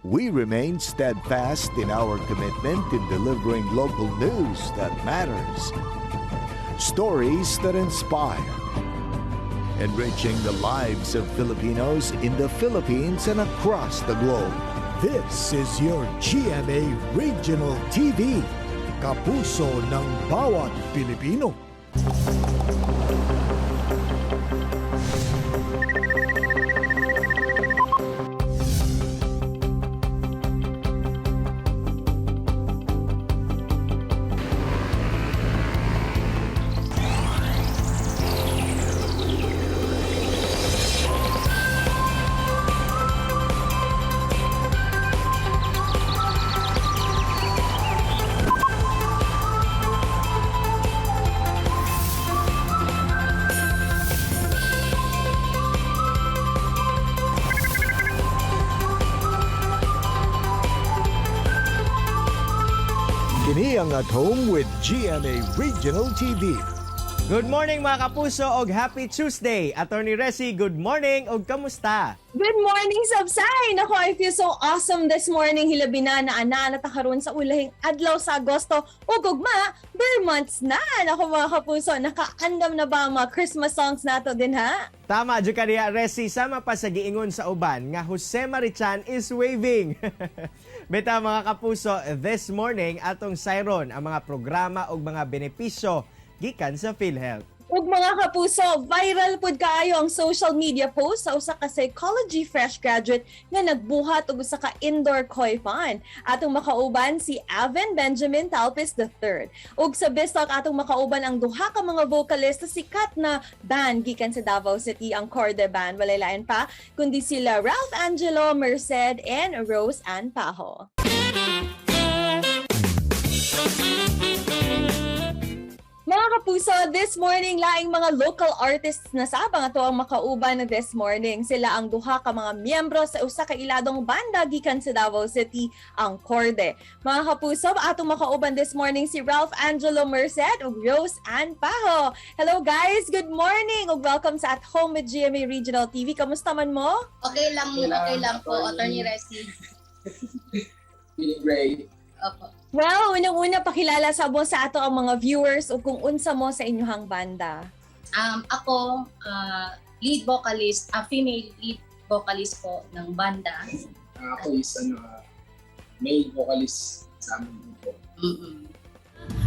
We remain steadfast in our commitment in delivering local news that matters, stories that inspire, enriching the lives of Filipinos in the Philippines and across the globe. This is your GMA Regional TV, kapuso ng bawat Pilipino. Kini ang At Home with GMA Regional TV. Good morning, mga kapuso, og happy Tuesday. Attorney Resi, good morning og kamusta? Good morning, Sabsay! Nako, I feel so awesome this morning. Hilabi na na ana na karon sa ulahing adlaw sa Agosto ug ugma, ber months na. Nako, mga kapuso, nakaandam na ba ang mga Christmas songs nato din ha? Tama jud ka diha, Resi, sama pa sa giingon sa uban nga Jose Mari Chan is waving. Beta, mga kapuso, this morning atong sayron ang mga programa ug mga benepisyo gikan sa PhilHealth. Ug mga kapuso, viral pud kaayo ang social media post sa usa ka psychology fresh graduate nga nagbuhat og usa ka indoor koi pond. Atong makauban si Avin Benjamin Talpis III. Ug sa Bistok, atong makauban ang duha ka mga vocalist sa sikat na band gikan sa Davao City, ang Corde Band. Walay lain pa kundi sila Ralph Angelo Merced and Rose Ann Pajo. Mga kapuso, this morning laing mga local artists na sabang ato ang makauban na this morning. Sila ang duha ka mga miyembro sa usa ka iladong banda gikan sa Davao City, ang Corde. Mga kapuso, atong makauban this morning si Ralph Angelo Merced ug Rose Ann Pajo. Hello guys, good morning ug welcome sa At Home with GMA Regional TV. Kamusta man mo? Okay lang, Okay lang, okay lang po, Attorney. Attorney Resi. Feeling great. Opo. Well, unang-una, pakilala sa mo sa ato ang mga viewers ug kung unsa mo sa inyong banda. Ako, lead vocalist, female lead vocalist po ng banda. Ako is male vocalist sa aming grupo.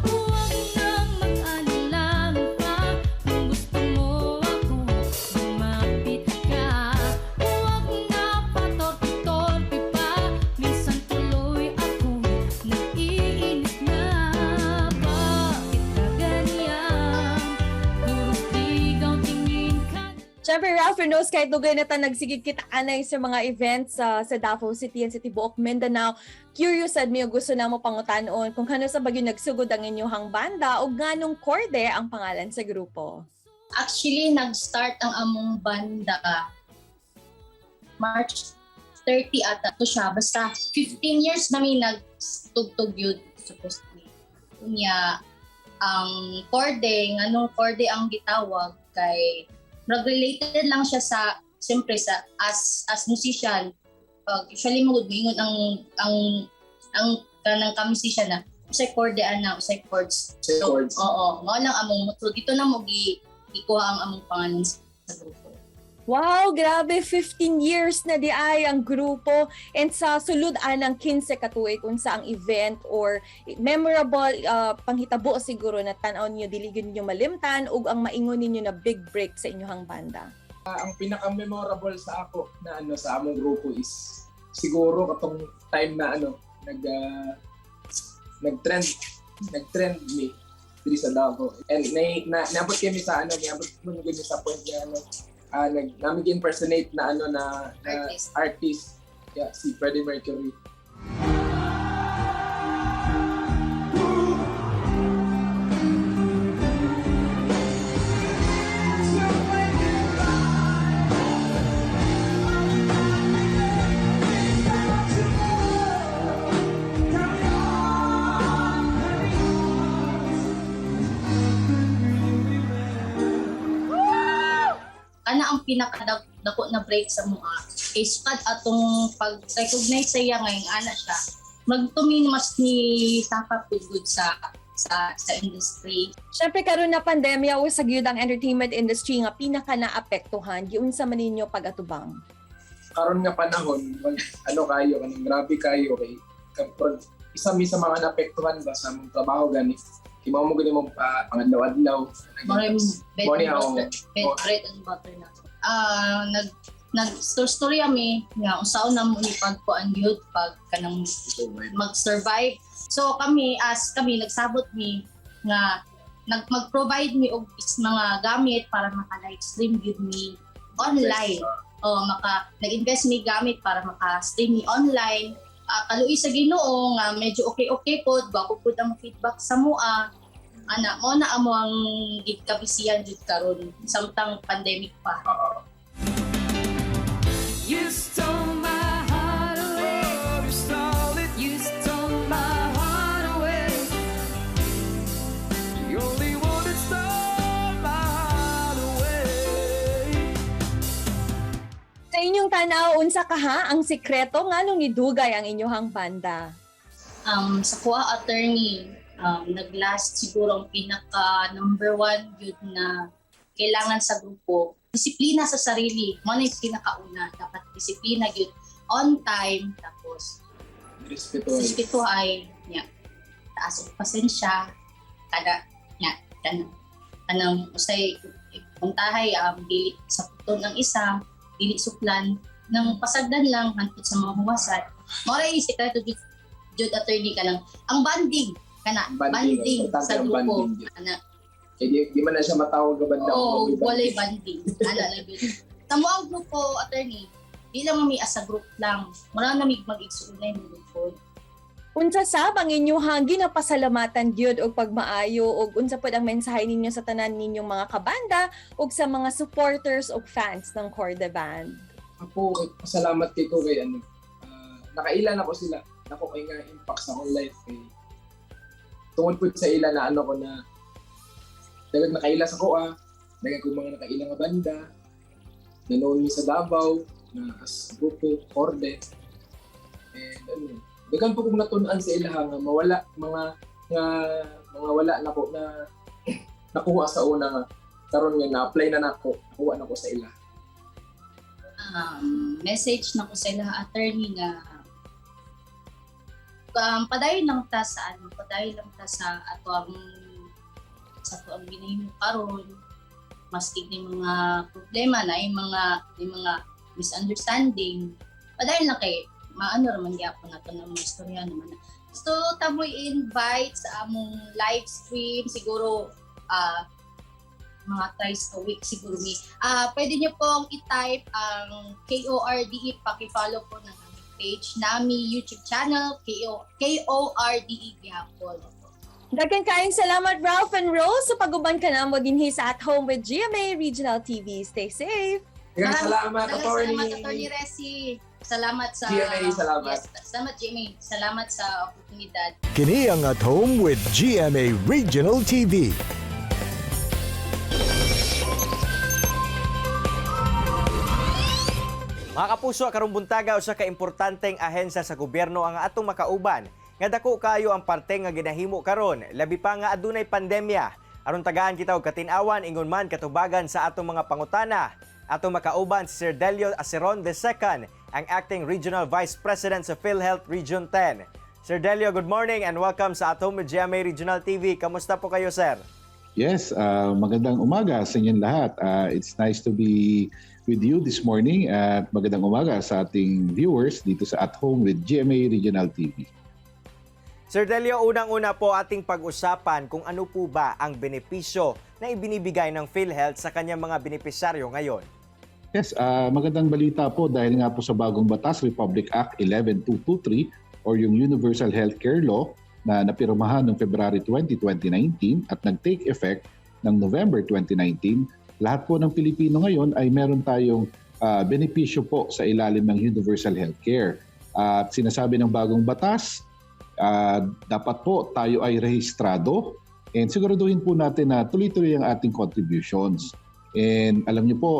Huwag nang mag-alala pa. Kung gusto mo ako, lumapit ka. Huwag na patorpe-torpe pa. Minsan tuloy ako naiinip na. Bakit ka ganyan? Puro ligaw tingin ka. Siyempre, Ralph and Rose, kahit dugay na ta nagsigig kita anay sa mga events sa Davao City and sa tibuok Mindanao, curious sad mi ug gusto na mo pangutanon kung kano sa bagyo nagsugod ang inyong banda o ganong Corde ang pangalan sa grupo. Actually, nag-start ang among banda March 30 ata to siya. Basta 15 years namin nagtugtog yun, supposedly. Unya, ang Corde, nganong Corde ang gitawag kay related lang siya sa, siyempre, sa as musician, pag usually mo moingon ang kanang ka musician na usay chord ana, usay chords. Usay So, chords. Oo, mao lang among motto dito na mo gi gikuha ang among pangalan sa grupo. Wow, grabe, 15 years na di ay ang grupo and sa sulod anang 15 ka tuig, unsa ang event or memorable panghitabo siguro na tan-aw ninyo dili gyud ninyo malimtan ug ang maingon ninyo na big break sa inyong banda? Ang pinaka-memorable sa ako na sa among grupo is siguro katong time na ano nag ah, nag-trend nag-trend mi diri sa Davao. And na, naabot kami sa ano, niabot mo kami sa point na nag namin impersonate na ano na Artist. Artist. Yeah, si Freddie Mercury. Kana ang pinaka dako na break sa mua. Kay sukad atong pag-recognize sa iya nga yung ana siya. Magtumin mas ni sakap good sa industry. Syempre karon na pandemya o sa gyud ang entertainment industry nga pinaka naapektuhan, giunsa man ninyo pag-atubang? Karon nga panahon, mag, ano kayo, kanang grabe kayo kay kapag isa mi sa mga naapektuhan ba sa among trabaho gani. Kay mao mo gani mong pangadlaw-adlaw. Mao bed, Mo ni and ako. butter, bed, bread and butter na. Ah, nag nag story ami nga unsaon na mo ni pagkuan yun pag kanang mag-survive. So kami as kami nagsabot mi nga nag mag-provide mi og is mga gamit para maka live stream gyud mi online. O maka nag-invest mi gamit para maka-stream mi online. Kaluoy sa Ginoo nga medyo okay-okay pod, gwapo pod ang feedback sa mua. Ana mo na amo ang gikabisihan jud karon samtang pandemic pa. You stole my heart away. You stole it. You stole my heart away. The only one that stole my heart away. Sa inyong tanaw, unsa kaha ang sikreto nganong nidugay ang inyong banda? Sa kuha, attorney, nag-last siguro ang pinaka number one yun na kailangan sa grupo, disiplina sa sarili. Mo na yung pinakauna. Dapat disiplina yun on time. Tapos, Respeto. respeto ay, nya, taas og pasensya, kada, nya, kanang, kanang, usay, puntahay, dili sa puton ang isa, dili suplan, nang pasagdan lang, hantod sa mga huwasan. Mao ra yung sikreto jud jud, attorney, kanang, ang bonding, kana, Bonding, bonding importante sa ang grupo. bonding jud. Ana, Kay di man na siya matawag nga banda. oo, kung walay bonding. Ana lang yun. Tamo ang grupo, attorney, di lang mi as a group lang. Mura na mig mag-igsuonay mo grupo. Unsa sab ang inyong ginapasalamatan gyud og pagmaayo ug unsa pod ang mensahe ninyo sa tanan ninyong mga kabanda ug sa mga supporters ug fans ng Korde Band? Ako, kay, pasalamat kay ko kay ano, nakailan ako sila. Nako kay nga impact sa akong life kay tungod po sa ila na ano ko na daghang nakaila sa ko, daghang ko mga nakaila nga banda nanoon mi sa Davao na as grupo Korde and ano, daghan po kong natun-an sa ilaha nga mawala mga nga mga wala nako na nakuha sa una nga karon nga na-apply na nako, nakuha nako sa ila. Message na ko sa ila, attorney, nga padayon lang ta sa ano, padayon lang ta sa ato ang ginahimo karon, maski ni mga problema na yung mga misunderstanding, padayon lang kay maano raman gyapon nato ng mga istorya naman na. So tamoy invite sa among live stream siguro, mga thrice a week siguro mi. Pwede niyo pong i-type ang KORDE, paki-follow po ng aming page nami YouTube channel, KO KORDE gyapon. Daghan kaayong salamat, Ralph and Rose, sa pag-uban kanamo dinhi sa At Home with GMA Regional TV. Stay safe. Daghang salamat, Daghang attorney. salamat, Attorney Resi. Salamat sa GMA, salamat. Yes, salamat, GMA. Salamat sa oportunidad. Kini ang At Home with GMA Regional TV. Mga kapuso, karong buntaga usa ka importanteng ahensya sa gobyerno ang atong makauban nga dako kaayo ang parte nga ginahimo karon, labi pa nga adunay pandemya. Aron tagaan kita og katin-awan ingon man katubagan sa atong mga pangutana, atong makauban si Sir Delio Aceron II, ang acting Regional Vice President sa PhilHealth Region 10. Sir Delio, good morning and welcome sa At Home with GMA Regional TV. Kamusta po kayo, sir? Yes, magandang umaga sa inyong lahat. It's nice to be with you this morning at magandang umaga sa ating viewers dito sa At Home with GMA Regional TV. Sir Delio, unang-una po ating pag-usapan kung ano po ba ang benepisyo na ibinibigay ng PhilHealth sa kanyang mga benepisyaryo ngayon. Yes, magandang balita po dahil nga po sa bagong batas, Republic Act 11223 or yung Universal Healthcare Law na napirmahan noong February 20, 2019 at nag-take effect ng November 2019, lahat po ng Pilipino ngayon ay meron tayong benepisyo po sa ilalim ng Universal Healthcare. At sinasabi ng bagong batas, dapat po tayo ay rehistrado and siguraduhin po natin na tuloy-tuloy ang ating contributions. And alam niyo po,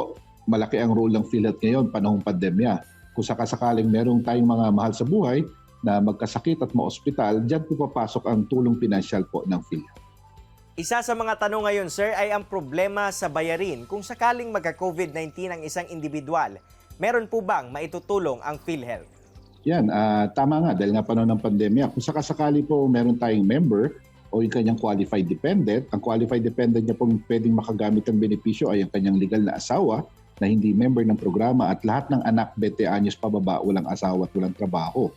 Malaki ang role ng PhilHealth ngayon panahong pandemya. Kung sakasakaling merong tayong mga mahal sa buhay na magkasakit at maospital, dyan po papasok ang tulong pinansyal po ng PhilHealth. Isa sa mga tanong ngayon, sir, ay ang problema sa bayarin kung sakaling magka-COVID-19 ang isang individual. Meron po bang maitutulong ang PhilHealth? Yan, tama nga dahil nga panahon ng pandemya. Kung sakasakali po meron tayong member o yung kanyang qualified dependent, ang qualified dependent niya pong pwedeng makagamit ng benepisyo ay ang kanyang legal na asawa na hindi member ng programa at lahat ng anak 20 anyos pababa, walang asawa at walang trabaho.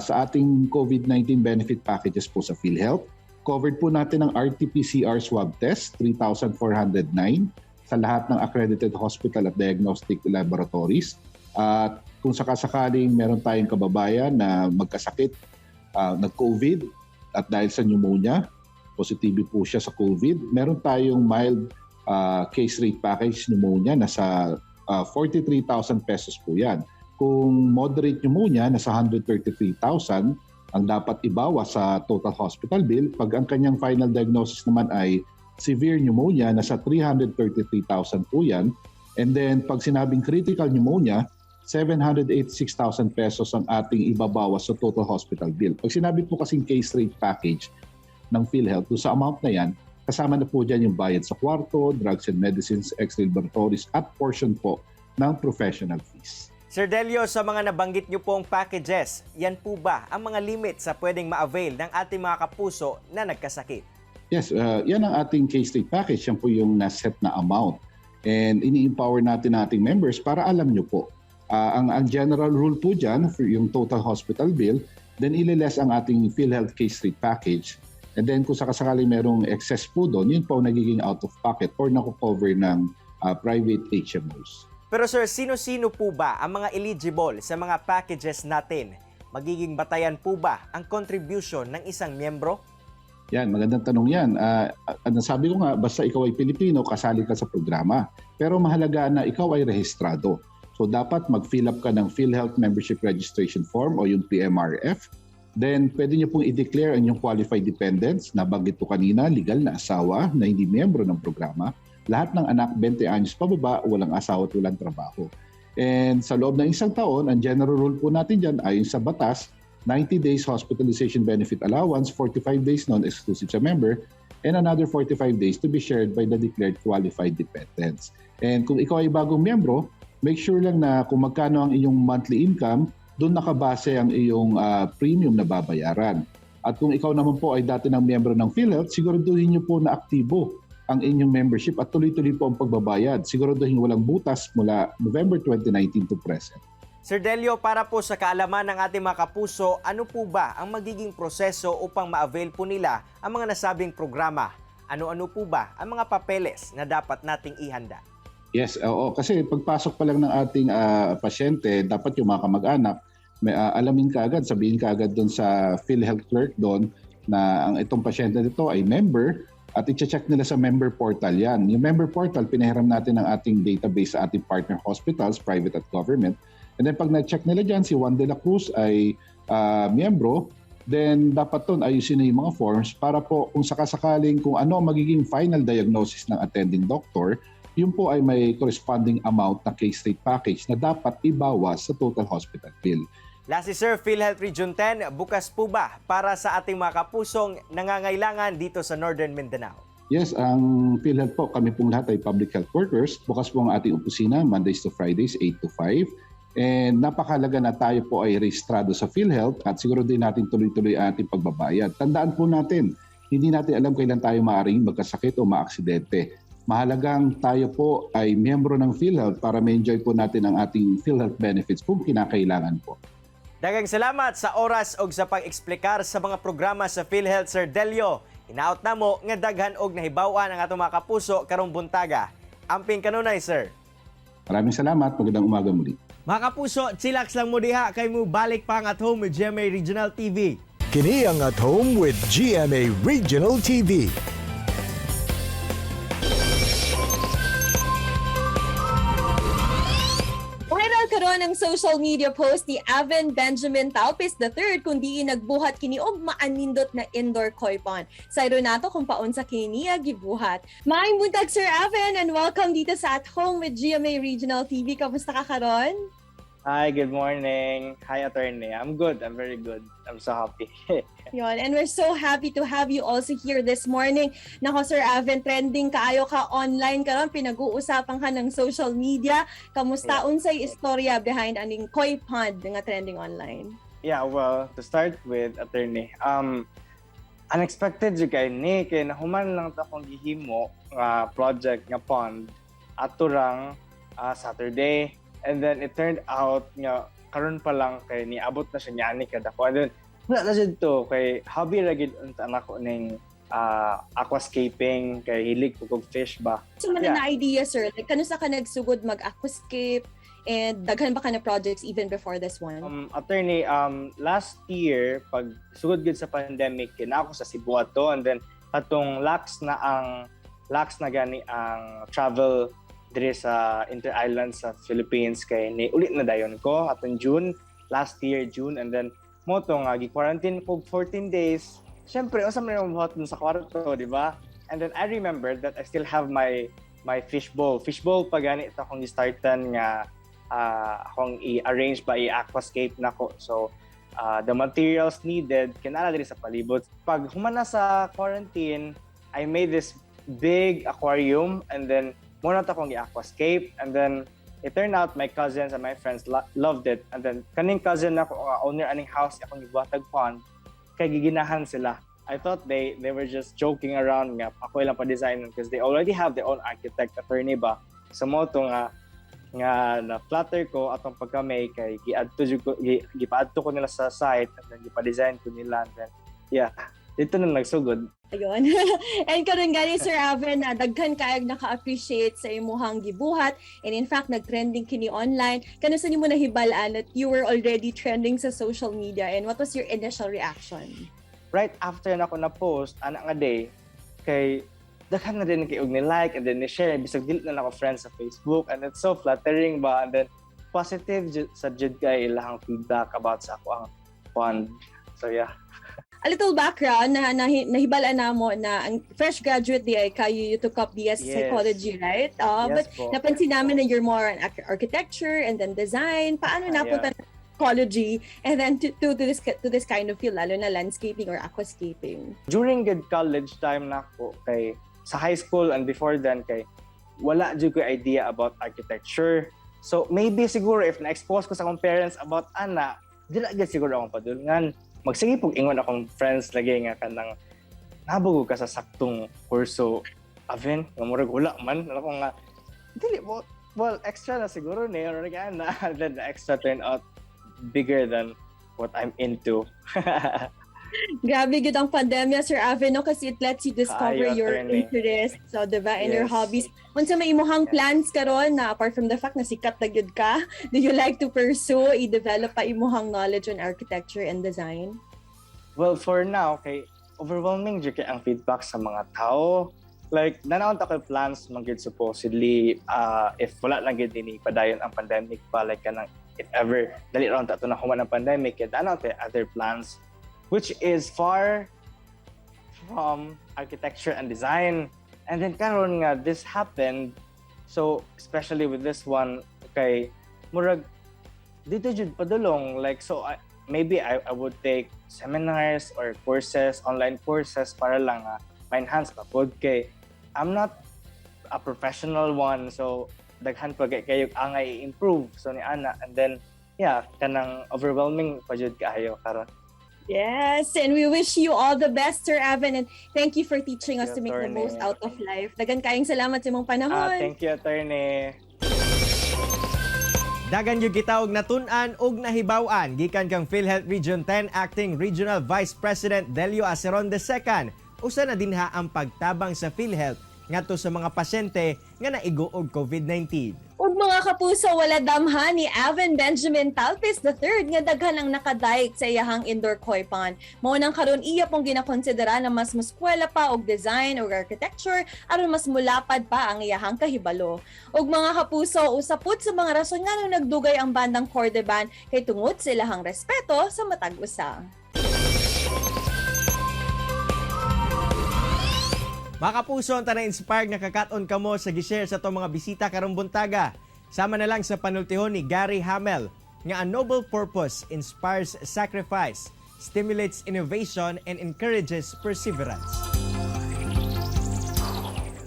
Sa ating COVID-19 benefit packages po sa PhilHealth, covered po natin ang RT-PCR swab test, 3,409 sa lahat ng accredited hospital at diagnostic laboratories. At kung sakasakaling meron tayong kababayan na magkasakit, nag-COVID at dahil sa pneumonia, positibo po siya sa COVID, meron tayong mild case rate package pneumonia, nasa 43,000 pesos po yan. Kung moderate pneumonia, nasa 133,000 ang dapat ibawas sa total hospital bill. Pag ang kanyang final diagnosis naman ay severe pneumonia, nasa 333,000 po yan. And then pag sinabing critical pneumonia, 786,000 pesos ang ating ibabawas sa total hospital bill. Pag sinabi po kasing case rate package ng PhilHealth, doon sa amount na yan, kasama na po dyan yung bayad sa kwarto, drugs and medicines, x-ray laboratories, at portion po ng professional fees. Sir Delio, sa mga nabanggit niyo pong packages, yan po ba ang mga limit sa pwedeng ma-avail ng ating mga kapuso na nagkasakit? Yes, yan ang ating case rate package. Yan po yung naset na amount. And ini-empower natin ang ating members para alam nyo po. Ang general rule po dyan for yung total hospital bill, then ililess ang ating PhilHealth case rate package. And then kung sakasakaling merong excess po doon, yun po ang nagiging out of pocket or nakukover ng private HMOs. Pero sir, sino-sino po ba ang mga eligible sa mga packages natin? Magiging batayan po ba ang contribution ng isang miyembro? Yan, magandang tanong yan. Sabi ko nga, basta ikaw ay Pilipino, kasali ka sa programa. Pero mahalaga na ikaw ay rehistrado. So dapat mag-fill up ka ng PhilHealth Membership Registration Form o yung PMRF. Then pwede nyo pong i-declare ang inyong qualified dependents, nabanggit ko kanina, legal na asawa na hindi miyembro ng programa. Lahat ng anak 20 anyos pababa, walang asawa at walang trabaho. And sa loob ng isang taon, ang general rule po natin dyan ayon sa batas, 90 days hospitalization benefit allowance, 45 days non-exclusive sa member, and another 45 days to be shared by the declared qualified dependents. And kung ikaw ay bagong miyembro, make sure lang na kung magkano ang iyong monthly income, doon nakabase ang iyong premium na babayaran. At kung ikaw naman po ay dati ng miyembro ng PhilHealth, siguraduhin niyo po na aktibo ang inyong membership at tuloy-tuloy po ang pagbabayad. Siguraduhin walang butas mula November 2019 to present. Sir Delio, para po sa kaalaman ng ating mga kapuso, ano po ba ang magiging proseso upang ma-avail po nila ang mga nasabing programa? Ano-ano po ba ang mga papeles na dapat nating ihanda? Yes, oo. Kasi pagpasok pa lang ng ating pasyente, dapat yung mga kamag-anak, may, alamin ka agad, sabihin ka agad doon sa PhilHealth clerk doon na ang itong pasyente nito ay member at i-check nila sa member portal yan. Yung member portal, pinahiram natin ang ating database sa ating partner hospitals, private at government. And then pag na-check nila dyan, si Juan de la Cruz ay miyembro, then dapat doon ayusin na yung mga forms para po kung sakasakaling kung ano ang magiging final diagnosis ng attending doctor, yun po ay may corresponding amount na case rate package na dapat ibawas sa total hospital bill. Lastly sir, PhilHealth Region 10, bukas po ba para sa ating mga kapusong nangangailangan dito sa Northern Mindanao? Yes, ang PhilHealth po, kami pong lahat ay public health workers. Bukas po ang ating opisina, Mondays to Fridays, 8 to 5. And napakahalaga na tayo po ay rehistrado sa PhilHealth at siguro din natin tuloy-tuloy ang ating pagbabayad. Tandaan po natin, hindi natin alam kailan tayo maaaring magkasakit o maaksidente. Mahalagang tayo po ay miyembro ng PhilHealth para ma-enjoy po natin ang ating PhilHealth benefits kung kinakailangan po. Daghang salamat sa oras og sa pag-eksplikar sa mga programa sa PhilHealth, Sir Delio. Hinaot namo nga daghan og nahibaw-an ang atong mga kapuso karong buntaga. Amping kanunay, sir. Maraming salamat. Magandang umaga muli. Mga kapuso, chillax lang mo diha kay mo balik pa ang At Home with GMA Regional TV. Kini ang At Home with GMA Regional TV. Viral karon ang social media post ni Avin Benjamin Talpis III kung diin nagbuhat kini og maanindot na indoor koi pond. Sayro nato kung paunsa kini niya gibuhat. Maayong buntag, Sir Avin, and welcome dito sa At Home with GMA Regional TV. Kamusta ka karon? Hi, good morning. Hi, attorney. I'm good. I'm very good. I'm so happy. Yon, and we're so happy to have you also here this morning. Nako, Sir Avin, trending kaayo ka online karon, pinag-uusapan ka ng social media. Kamusta, unsay istorya behind aning koi pond nga trending online? Yeah, well, to start with, attorney, unexpected jud kay ni kay nahuman lang ta akong gihimo nga project nga pond ato rang Saturday. And then it turned out nga karon pa lang kay niabot na siya niani kadako. And then wala na jud to kay hobby ra gid unta nako ning aquascaping kay hilig ko kog fish ba. So man na idea, sir, like kanusa ka nagsugod mag-aquascape and daghan ba ka na projects even before this one? Attorney, last year, pag sugod gud sa pandemic, kina ako sa Cebu ato, and then katong lax na gani ang travel dire sa inter-island sa Philippines kay ni ulit na dayon ko atong June, last year June, and then mo to nga gi-quarantine ko 14 days. Syempre, unsa man yung buhat dun sa kwarto, di ba? And then I remembered that I still have my fishbowl. Fishbowl pa gani ito akong gi-startan nga akong i-arrange ba, i-aquascape nako. So the materials needed kinala diri sa palibot. Pag humana sa quarantine, I made this big aquarium and then mao na to akong i-aquascape, and then it turned out my cousins and my friends loved it. And then kaning cousin nako, owner aning house akong gibuhatag pond, kay giginahan sila. I thought they were just joking around nga ako ilang pa-design because they already have their own architect, attorney ba. So mo to nga na flatter ko atong pagka-May kay giadto jud ko gipaadto ko nila sa site and then gipa-design ko nila, and then yeah, dito na nagsugod. Ayun. And karon gani, Sir Avin, na daghan kaayog naka-appreciate sa imuhang gibuhat and in fact nag-trending kini online. Kanusa nimo nahibal-an that you were already trending sa social media and what was your initial reaction? Right after na ako na post ana nga day kay daghan na din kay og ni like and then ni share bisag dili na nako friends sa Facebook, and it's so flattering ba, and then positive sa jud kay ilahang feedback about sa ako ang pond. So yeah. A little background na nahibal-an namo na ang fresh graduate di ay kayo, you took up BS Psychology, right? Yes but po. Napansin namin na you're more on architecture and then design. Paano napunta na psychology and then to this kind of field, lalo na landscaping or aquascaping? During good college time nako kay sa high school and before then kay wala jud ko idea about architecture. So maybe siguro if na-expose ko sa akong parents about ana, dili gyud siguro akong padulngan. Magsige pug ingon akong friends lagi nga kanang nabog ka sa saktong kurso, Avin, nga murag wala man ano ko nga dili mo, well, extra na siguro ni or ana, and then the extra turned out bigger than what I'm into. Grabe gud ang pandemya, Sir Avin, no? Kasi it lets you discover Kaayo, your attorney. interests, so, diba, and your hobbies. Unsa may imuhang plans karon na apart from the fact na sikat na gyud ka, do you like to pursue, i-develop pa imuhang knowledge on architecture and design? Well, for now, kay overwhelming jud kay ang feedback sa mga tao. Like, naa na koy plans man gyud supposedly, if wala lang gyud ni padayon ang pandemic pa, like kanang if ever dali ra ta to na human ang pandemic, kay naa tay other plans which is far from architecture and design. And then karon nga this happened, so especially with this one kay murag dito jud padulong, like so maybe I would take seminars or courses, online courses para lang ma-enhance pa pod kay I'm not a professional one, so daghan pa kay kayo angay i-improve, so ni ana, and then yeah, kanang overwhelming pa jud kaayo karon. Yes, and we wish you all the best, Sir Avin, and thank you for teaching us Thank to you, make the attorney. Most out of life. Daghan kayong salamat sa imong panahon. Ah, thank you, attorney. Dagan gyud kita og natun-an og nahibaw-an gikan kang PhilHealth Region 10 Acting Regional Vice President Delio Aceron II. Usa na dinha ang pagtabang sa PhilHealth ngadto sa mga pasyente nga naigo og COVID-19. Ug mga kapuso, wala damha ni Avin Benjamin Talpis III nga daghan ang nakadaik sa iyahang indoor koi pond. Mao nang karon iya pong ginakonsidera na mas muskwela pa og design og architecture aron mas mulapad pa ang iyahang kahibalo. Ug mga kapuso, usa pud sa mga rason nganong nagdugay ang bandang Corde Band kay tungod sa ilahang respeto sa matag usa. Mga kapuso, ang tanay inspired nga kakaton kamo sa gishare sa atong mga bisita karong buntaga. Sama na lang sa panultihon ni Gary Hamel nga a noble purpose inspires sacrifice, stimulates innovation, and encourages perseverance.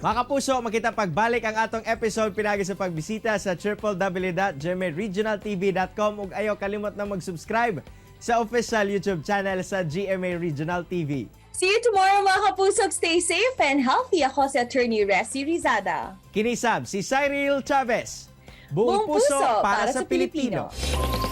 Mga kapuso, makita pagbalik ang atong episode pinagi sa pagbisita sa www.gmaregionaltv.com ug ayaw kalimot na mag-subscribe sa official YouTube channel sa GMA Regional TV. See you tomorrow, mga kapusok. Stay safe and healthy. Ako si Attorney Resi Rizada. Kinisab si Cyril Chavez. Buong puso para sa Pilipino. Pilipino.